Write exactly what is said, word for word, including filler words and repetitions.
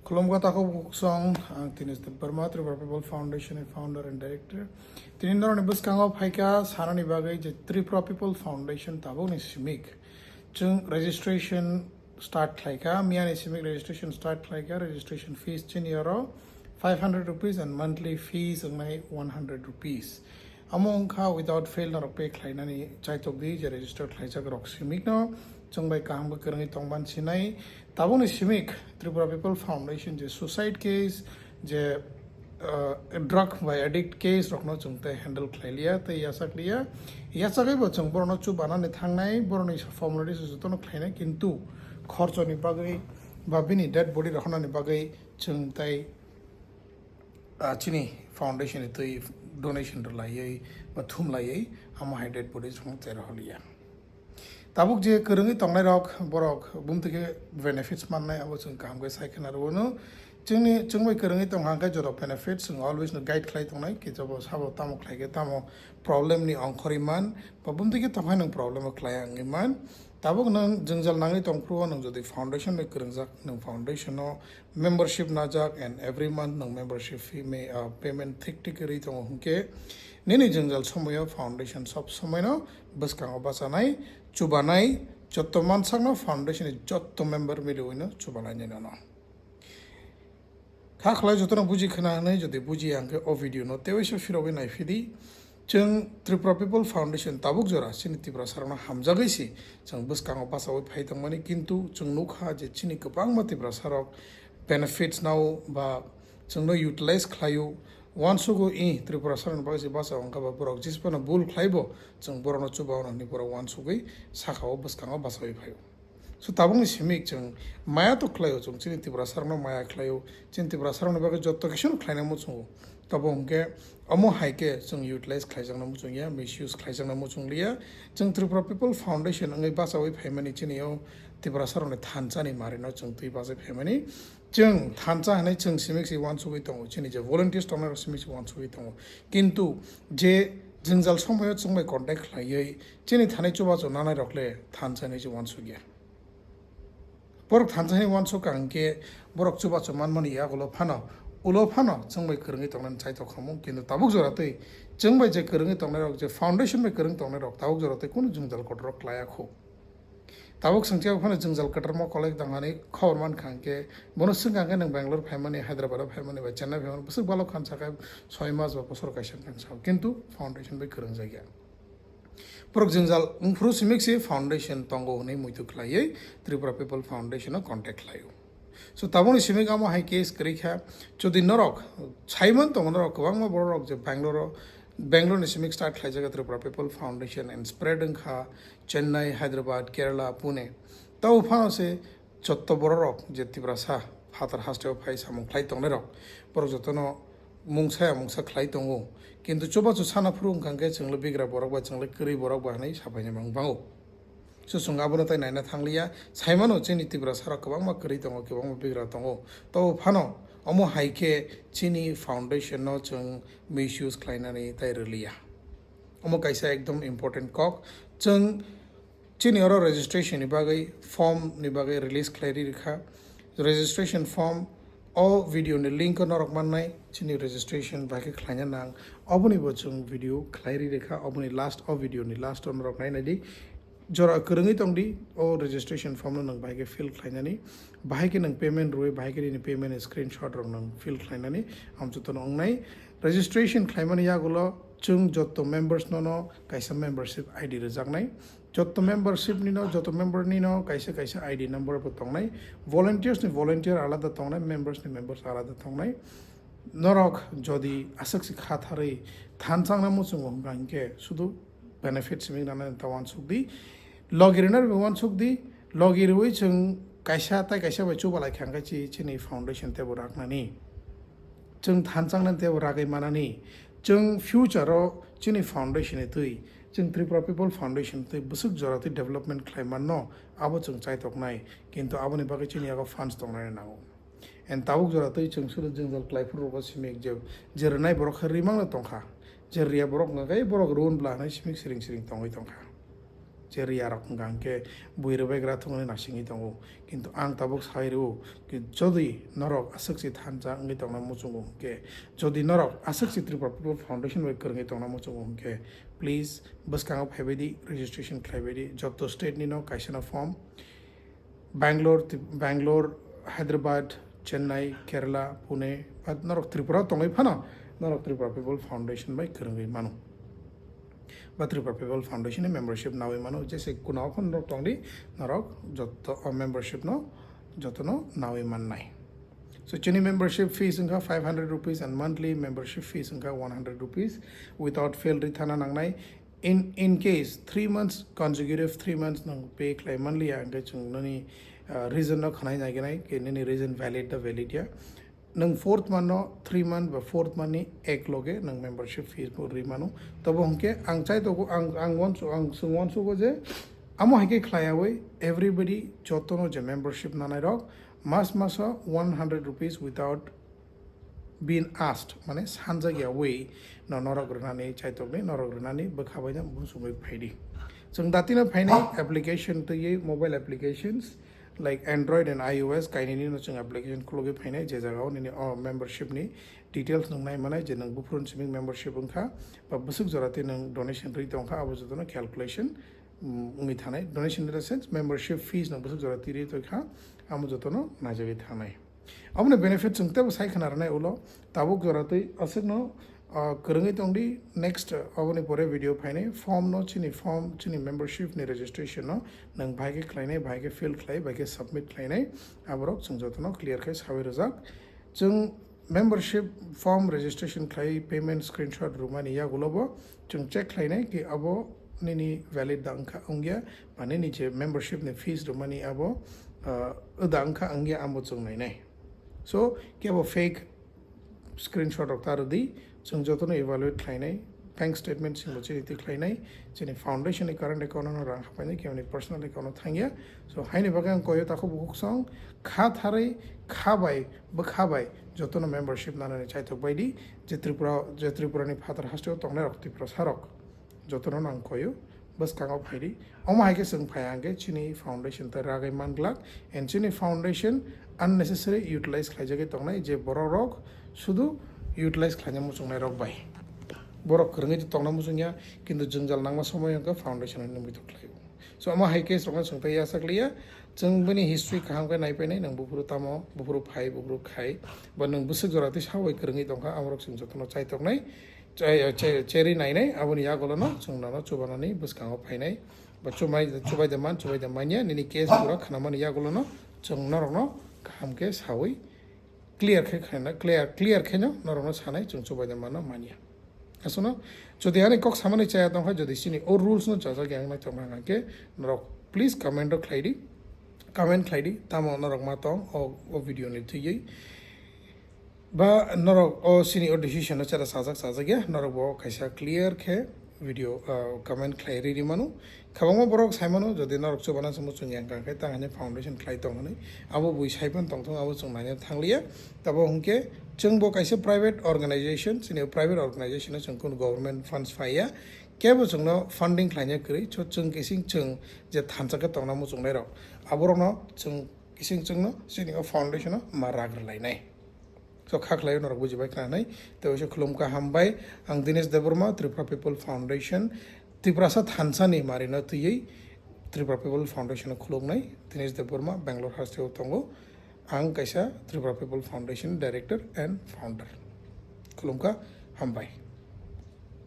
Khulumkha takhuk bukhuk song, ang Tinis Debbarma, Tripura People Foundation ni founder and director. Tini norokni bwskango phaikha sanani bagwi je Tripura People Foundation tabukni simik. Chwng registration start khlaikha, miyani simik registration start khlaikha, registration fees chini oro five hundred rupees and monthly fees wngnai one hundred rupees. Amo wngkha without fail norok pay khlainani chaitok di je register khlaijak rok simikno chwng bai kaham khe kwrwngwi tongban sinai. Tabukni simik Tripura People Foundation je suicide case, je, uh, drug bai addict case rokno chwng tei handle khlai liya tei yachak liya. Yachagwi bo chwng borokno chubanani thangnai, borokni formalities jotono khlainai, kintu khorchoni bagwi ba bini dead body rohornani bagwi chwng tei, ah, chini foundation ni twi donation rwlaiwi ba thumlaiwi amo hai dead body chwng tei rohorliya. Tabuk je kwrwngwi tongnai rok, borok bumtwi khe benefits mannai, abo chwng kaham khe sai khna rwno. Chwngni, chwng bai kwrwngwi tong hang khe joto benefits chwng always no guide khlai tongnai, kisa bo sabo tamo khlai khe tamo problem ni ongkhorwi man, ba bumtwi khe tong hai nwng problem o khlai wngwi man. Tabuk nwng jwngjal nangwi tong phuru o nwng jodi foundation bai kwrwngjak, nwng foundation o membership najak and every month nwng membership fee may, uh, payment thik thik khe rwi tongo hwnkhe nini jwngjal somoyo foundation sob somoino bwskango bachanai, chubanai, jotto mansakno foundation ni jotto member miliwino chubalainai nono. Kha khlai jotono buji khna hwnwi jodi buji ang khe o video no tewaisa phirogwi naiphidi. Chwng Tripura People Foundation tabuk jora chini Tiprasa rokno hamjagwi si chwng bwskango bachaui phai tongmani, kintu chwng nukha je chini kwbangma Tiprasa rok benefits nao ba chwngno utilize khlaio, uansugo i Tripura sarokni bagwi se bacha wngkha ba borok jisphano bul khlaibo chwng borokno chuba hwnwi borok uansugwi sakao bwskango bachaui phaio. So tabukni simik chwng maya to khlaio, chwng chini Tiprasa rokno maya khlaio, chini Tiprasa rokni bagwi jotto kisa no khlaina muchungo. Tabo hwnkhe omo hai khe chwng utilize khlaijakna muchungya, misuse khlaijakna muchungliya. Chwng Tripura People Foundation wngwi bachaui phaimani chini o Tiprasa rokni thansa ni mari no chwng twi bachai phaimani. Chwng thansa hwnwi chwng simik si uansugwi tongo, chini je volunteers tongnai rok simik si uansugwi tongo. Kintu je jwngjal somoyo chwng bai contact khlaiwi chini thani chubachu nanai rok le thansa hwnwi se uansukya. Borok thansa hwnwi uansukha hwnkhe borok chubachu manmani yagulo phano, ulo phano chwng bai kwrwngwi tongnani chaitok khamu, kintu tabuk jora twi chwng bai je kwrwngwi tongnai rok, je foundation bai kwrwng tongnai rok tabuk jora twi kunu jwngjal kotor rok klaiya khu. Tabuk swngchaya phano jwngjal kwtharma kolai tong hwnwi khobor mankha hwnkhe, bono swngkha hwnkhe nwng Bangalore phaimani, Hyderabad o phaimani bai Chennai phaimani, bwswk balok khan sakha soi mas ba bosor kaisa khan sao, kintu foundation bai kwrwngjakya. Borok jwngjal wngphuru simik se foundation tongo hwnwi muitu khlaiwi Tripura People Foundation o contact khlaio. So tabukni simik amo hai case kwrwi kha, jodi norok saiman tongo norok kwbangma borok rok je Bangalore o, Bangalore ni simik start khlaijak Tripura People Foundation and spread wngkha Chennai, Hyderabad, Kerala, Pune. Tabo phano se jotto borok rok je Tiprasa phatar hasteo phai samung khlai tongnai rok, borok jotono mungsa ya mungsa khlai tongo, kintu chubachu sana phuru wngkha hwnkhe chwngno bigra borok bai chwngno kwrwi borok bai hwnwi sapaina mang bango. So chwng abono tai naina thangliya, saimano chini Tiprasa rok kwbangma kwrwi tongo, kwbangma bigra tongo, tabo phano omo hai khe chini foundation no chwng misuse khlainani tai rwliya. Omo kaisa ekdom important kok. Chwng chini oro registration ni bagwi form ni bagwi release khlai ri rikha. Registration form o video ni link o norok mannai, chini registration bai khe khlaina nang. Oboni bo chwng video khlai ri rikha, oboni last o video ni last o norok nainai di. Jora kwrwngwi tong di, o registration form no nwng bai khe fill khlainani. Bahai khe nwng payment rwui, bahai khe nini payment screenshot rok nwng fill khlainani. Am jotono wngnai. Registration khlaimani yagulo chwng jotto members no no kaisa membership I D rwjaknai. Jotto membership ni no, jotto member ni no kaisa kaisa I D number bo tongnai. Volunteers ni volunteer alada tongnai, members ni members alada tongnai. Norok jodi aswk se kha tharwi thansa wngna muchungo hwnkha hinkhe sudu benefit simi nana ta uansuk di. Logi rwna rwui uansuk di. Logi rwui chwng kaisa tai kaisa bai chubalai kha hinkhe chi chini foundation teibo raknani. Chwng thansa wngnani teibo ragwi manani. Chwng future o chini foundation ni twi, chwng Tripura People Foundation twi bwswk jora twi development khlai manno, abo chwng chaitoknai. Kintu aboni bagwi chini yago funds tongnani nango. And tabuk jora twi chwng sudu jwngjal khlai phuru rogo simi je, je rwnai borok khe rwi mangno tongkha. Je riya borok wngkha khe borok rw bwla hwnwi simi siring siring tongwi tongkha. je riya rok hwnkha hwnkhe bui rwbaikra thwngwi nasingwi tongo. Kintu ang tabuk sai rwo ki jodi norok aswk se thansa wngwi tongna muchungo hwnkhe, jodi norok aswk se Tripura People Foundation bai kwrwngwi tongna muchungo hwnkhe, please bwskango phaibai di, registration khlaibai di. Joto state ni no kaisa no form, Bangalore, Bangalore, Hyderabad, Chennai, Kerala, Pune, ba norok Tripura tongwi phano norok Tripura People Foundation bai kwrwngwi mano, ba Tripura People Foundation ni membership nawi mano. Jese kuna phano norok tongdi, norok joto, o membership no jotono nawi mannai. So chini membership fees wngkha five hundred rupees and monthly membership fees wngkha one hundred rupees. Without fail rithana nangnai. In, in case three months, consecutive three months nang pay khlai manliya, hwnkhe chwng nini, uh, reason no khwnai naigenai, ke nini reason valid da valid ya. Nang fourth month no three month ba fourth month ni ek loge nang membership fees bo ri mano. Tabo hwnkhe ang chai togo, ang, ang wansu-, ang swng wansugo je amo hai khe khlaiyawi everybody jotono je membership nanai rok mas maso one hundred rupees without being asked, mane sanjakya wi no norok rwnani chaitokni, norok rwnani bwkha bai no muchungwi phaidi. Chwng datino phainai application twiwi mobile applications like Android and iOS kainwini no chwng application khulugwi phainai, je jagao nini o membership ni details nwng nai manai, je nwng buphuru simi membership wngkha ba bwswk jora tei nwng donation rwi tongkha, abo jotono calculation, mm, wngwi thanai. Donation in the sense membership fees nwng bwswk jora twi rwi tongkha, amo jotono naijagwi thanai. Aboni benefit chwng teibo sai khna rwnai ulo, tabuk jora twi aswkno, ah, kwrwngwi tongdi. Next, ah, aboni pore video phainai, form no chini form, chini membership ni registration no nwng bahai khe khlainai, bahai khe fill khlai, bahai khe submit khlainai, aborok chwng jotono clear khe sawi rwjak. Chwng membership form registration khlai payment screenshot rwmani yagulo bo chwng check khlainai ki abo nini valid da wngkha wngya, ba nini je membership ni fees rwmani abo, ah, da wngkha wngya, amo chwng nainai. So, kebo fake screenshot rok ta rwdi, chwng jotono evaluate khlainai, bank statement chwngbo chini twi khlainai, chini foundation ni current account no rang hapainai, kebo ni personal account no thangya. So, haini bagwi ang koyo takhuk bukhuk song, kha tharwi, kha bai, bwkha bai, jotono membership nanani chaitok baidi, je Tripura, je Tripura ni phatar hasteo tongnai rok, Tiprasa rok. Jotono nang koyo, bwskango phaidi. Omo hai khe chwng phai hwnkhe chini foundation tei ragwi man glak, and chini foundation unnecessary utilize khlaijagwi tongnai, je borok rok sudu utilize khlaina muchungnai rok bai. Borok kwrwngwi tongna muchungya, kintu jwngjal nangma somoi hwnkhe foundation ni nungwi tong khlaio. So omo hai khe chwngno chwng tei yachak liya, chwng bini history kaham khe naipainai, nang buphuru tamo, buphuru phai, buphuru khai, ba nwng bwswk jora tei sawi kwrwngwi tongkha, amorok chwng jotono chaitoknai. Chai-, chai-, cherry nainai, aboni yagulono chwng nono chubanani bwskango phainai, ba chubai, chubai de man, chubai de manya, nini case pura khnamani yagulono chwng norokno kaham khe sawi clear khe khaina, clear, clear khe no norokno sanai chwng chubai de mano manya. Aswkno, jodi ani kok samani chaya tongkha, jodi chini o rules no chajak yang nai tongkha hwnkhe norok please comment rok khlaidi, comment khlaidi, tamo norok ma tong o, o video ni thwiwi. Ba norok o chini o decision no chera sajak sajak ya, norok bo kaisa clear khe video, ah, comment khlai riri manu. Kwbangma borok sai mano, jodi norok chubana se muchung yang kha khe tang hwnwi foundation khlai tong hwnwi, abo bui sai phan tong thung, abo chwng naina thangliya. Tabo hwnkhe chwng bo kaisa private organization, chini private organization no chwng kunu government funds phaiya, kebo chwngno funding khlaina kwrwi, so chwng kising chwng je thansa khe tongna muchungnai rok, aborokno chwng kising chwngno chini o foundation no ma rak rwlainai. So, kha khlaio norok bujibai khna hwnwi. Tei waisa khulumkha hambai. Ang Dinesh Debbarma, Tripura People Foundation, Tiprasa thansa ni mari no twiwi Tripura People Foundation no khulumnai. Dinesh Debbarma, Bangalore hasteo tongo. Ang kaisa Tripura People Foundation Director and Founder. Khulumkha hambai.